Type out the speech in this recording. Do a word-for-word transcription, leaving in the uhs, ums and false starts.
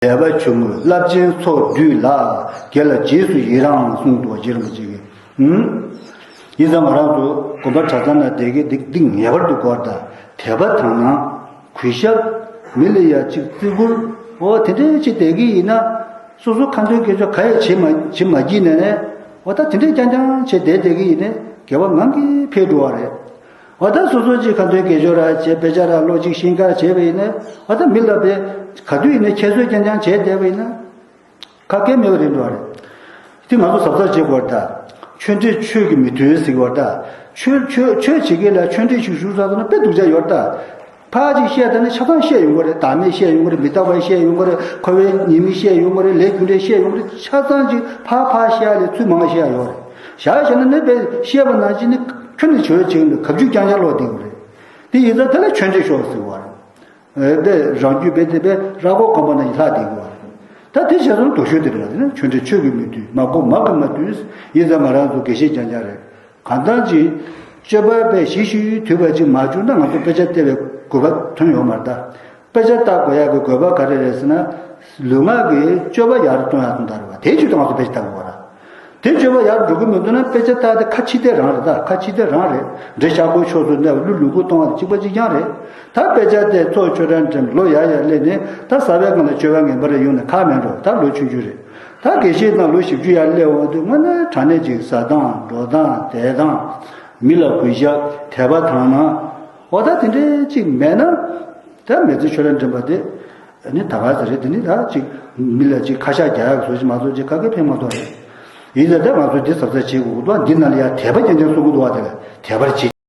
དད་པ་ཆུང་ངུས་རླབས་ཆེན་ཚོགས་བསྡུས་ལ། དགེ་ལ་རྗེས་སུ་ཡི་རང་གསུངས་འདུག་རྗེ་རིན་པོ་ཆེ་གིས། ཧུམ། ཡིན་ཙང་ང་རང་ཚོ་དགོན་པ་གྲྭ་ཚང་ནང་བསྡད་མཁན་འདི་འདི་ངེས་པར་དུ་དགོས་རེད་ད། དད་པ་དག་སྣང་། གུས་ཞབས། མི་ལ་ཡ་གཅིག་བརྩི་བཀུར། འོ་དེ་འདྲའི་ཅིག་བསྡད་ཀྱི་ཡིན་ན། སོ་སོ་ཁ་འདོན་དགེ་སྦྱོར་ག་ཡང་བྱེད་མ་བྱེད་མ་བགྱིས་ནས་ནས། འོ་ད་དེ་འདྲའི་རྐྱང་རྐྱང་བྱས་བསྡད་བསྡད་ཀྱི་ཡིན་ནས་དགེ་བ་ངང་གིས་འཕེལ་འགྲོ་བ་རེད། འོ་ད་སོ་སོ་ཅིག་ཁ་འདོན་དགེ་སྦྱོར་ར་བྱས། དཔེ་ཆ་ར་ཀློག་ཅིག་ཤེས་ཀ་བྱས་པ་ཡིན་ན། འོ་ད་མི་ལ་བས་ག་དུས་ཡིན་ན་ཁྱད་གསོད་རྐྱང་རྐྱང་བྱས་བསྡད་པ་ཡིན་ན། ཁ་སྐད་མེད་པ་རེད་འགྲོ་བ་རེད། དེ་ང་ཚོ་གཟབ་གཟབ་བྱེད་དགོས་རེད་ད། ཆོས་འབྲེལ་ཆོས་ཀྱིས་མི་མཐུན་ཟེར་གྱི་ཡོད་རེད་ད། ཆོས་ཆོས་ཆོས་བྱེད་མཁན་ལ་ཆོས་འབྲེལ་ཞུ་ཞུ་ས་ཚོ་ན་དཔེ་སྡུག་ཅག་ཡོད་རེད་ད། ཕར་ཅིག་བཤད་ད་ནི་ཆ་ཚང་བཤད་ཡོང་གི་རེད། བདག་མེད་བཤད་ཡོང་གི་རེད། མི་རྟག་པ་བཤད་ཡོང་གི་རེད། འཁོར་བའི་ཉེས་དམིགས་བཤད་ཡོང་གི་རེད། ལས་རྒྱུ་འབྲས་བཤད་ཡོང་གི་རེད། ཆ་ཚང་ཅིག་ཕར་ཕར་བཤད་ལས་ཚུར་མང་བ་བཤད་ཡོང་རེད། བཞག་བཤད་ན་ནི་དཔེ་བཤད་པ་ནང་བཞིན་ནི་ཁྱོན་ནས་བྱོས་བྱེད་ཀྱི་འདུག་གབ་ཆུ་རྐྱང་རྐྱང་ལོག་བསྡད་ཀྱི་རེད། དེ་ཡིན་ཙང་དེ་ལ་ཆོས་འབྲེལ་ཤོག་ཟེར་བ་རེད། ཨེ་དེ་རང་རྒྱུད་པའི་དེ་པའི་ར་སྐོར་སྐམ་པ་ན་ཡི་ལྷག་བསྡད་ཀྱི་བ་རེད། ད་དེ་བྱས་ཙང་དོགས་ཤོས་དེ་རེད་བ། དེ་ནི་ཆོས་འབྲེལ་ཆོས་ཀྱིས་མི་མཐུན། མ་གོ་མ་གིས་མ་མཐུན། ཡིན་ཙང་ང་རང་ཚོ་དགེ་བཤེས་རྐྱང་རྐྱང་རེད། གང་ལྟར་གྱི་སྤྱོད་པ་པའི་གཞི་ཞུ་ཡུལ་དུས་པ་ཅིག་མ་བྱུང་ན་ང་ཚོ་དཔེ་ཆ་བལྟ་བའི་དགོས་པ་ཐོན་ཡོད་མ་རེད་ད། དཔེ་ཆ་ལྟ་དགོས་ཡག་གི་དགོས་པ་ག་རེ་རེད་ཟེར་ན། ལུས་ངག་གི་སྤྱོད་པ་ཡར་གཏོང་ཡག་དོན་དག་རེད་བ། དེའི་ཆེད་དུ་ང་ཚོ་དཔེ་ཆ་ལྟ་དགོས་བ་རེད། དེ་སྤྱོད་པ་ཡར་འགྲོ་གི་མི་འདུག་ན་དཔེ་ཆ་ལྟ་དེ་ཁ་ཕྱི་བལྟས་རང་རེད་ད། ཁ་ཕྱི་བལྟས་རང་རེད། འདྲེ་ཤག་པོའི་ཕྱོགས་སུ་གནས་པ་ཀླུ་ལུ་གུ་གཏོང་བ་དང་གཅིག་པ་གཅིག་རྐྱང་རེད། ད་དཔེ་ཆ་དེ་ཚོགས་ཆོས་གྲྭ་འགྲིམ་ལོ་ཡར་ཡར་སླེབས་ནས་ད་ཟ་བའི་སྒང་ལ་སྤྱོད་པ་ངན་པ་རེ་ཡོང་ནས་ཁག་མེད་འགྲོ། ད་ལོ་ཆུང་ཆུང་རེད། ད་དགེ་བཤེས་དང་ལོ་བཞི་བཅུ་ཡར་སླེབས་འོང་དུས་དངོས་གནས་དྲང་གནས་ཅིག་ཟ་སྟངས་འགྲོ་སྟངས་བསྡད་སྟངས། མི་ལ་གུས་ཞབས། དད་པ་དག་སྣང་། འོ་ད་དེ་འདྲའི་ཅིག་མེད་ན། ད་མི་ཚེ་ཆོས་གྲྭ་འགྲིམ་པ་དེ། ཨ་ནི་ད་ག་ཟེ་རེད། དེ་ནི་ད་ཅིག་མི་ལ་ཅིག་ཁ་ཤགས་རྒྱག་ཡག་བཟོ་ཅིག་མ་བཟོ་ཅིག་ག་གེ་ཕན་མ་ཐོགས་རེད། ཡིན་ཙང་ད་ང་ཚོས་འདི་གཟབ་གཟབ་བྱེད་དགོས་འདུག་འདི་ནང་ལ་ཡ་དད་པ་རྐྱང་རྐྱང་གསུང་གི་འདུག་བ། དེ་ལ་དད་པར་བྱེད།